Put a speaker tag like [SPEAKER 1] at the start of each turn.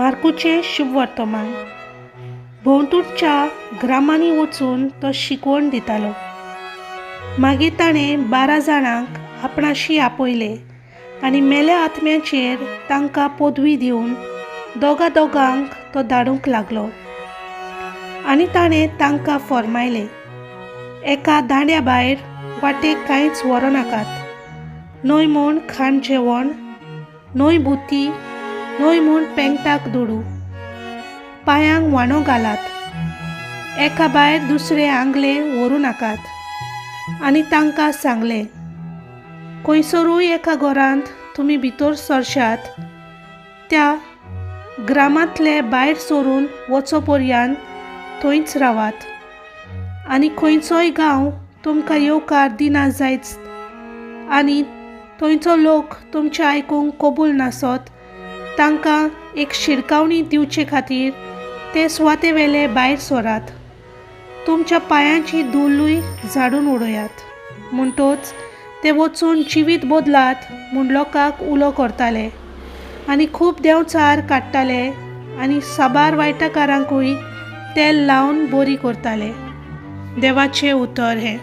[SPEAKER 1] मार्कूचें शुभवर्तमान. भोंवतणच्या ग्रामांनी वचून तो शिकवण दितालो. मागीर ताणें 12 जाणांक आपणाशी आपयले आनी मेल्या आत्म्याचेर तांकां पदवी दिवन दोगा दोगांक तो धाडूंक लागलो. आनी ताणें तांकां फर्मायलें, एका दांड्या भायर वाटेक कांयच व्हरूं नाकात, न्हय म्हूण खाण जेवण, न्हय बुती, न्हय म्हूण पेंगटाक दुडू, पांयांक व्हाणो घालात, एका भायर दुसरे आंगले व्हरूं नाकात. आनी तांकां सांगलें, खंयसरूय एका घरांत तुमी भितर सरशात त्या ग्रामांतले भायर सरून वचो पर्यंत थंयच रावात. आनी खंयचोय गांव तुमकां येवकार दिना जायत आनी थंयचो लोक तुमचें आयकूंक कबूल नासत, तांकां एक शिडकावणी दिवचे खातीर ते सुवाते वेले भायर सरात. तुमच्या पांयांची धुल्लूय झाडून उडयात. म्हणटच ते वचून जिवीत बदलात म्हूण लोकांक उलो करताले आनी खूब देंवचार काडटाले आनी साबार वायटकारांकूय तेल लावन बरी करताले. देवाचें उतर हें.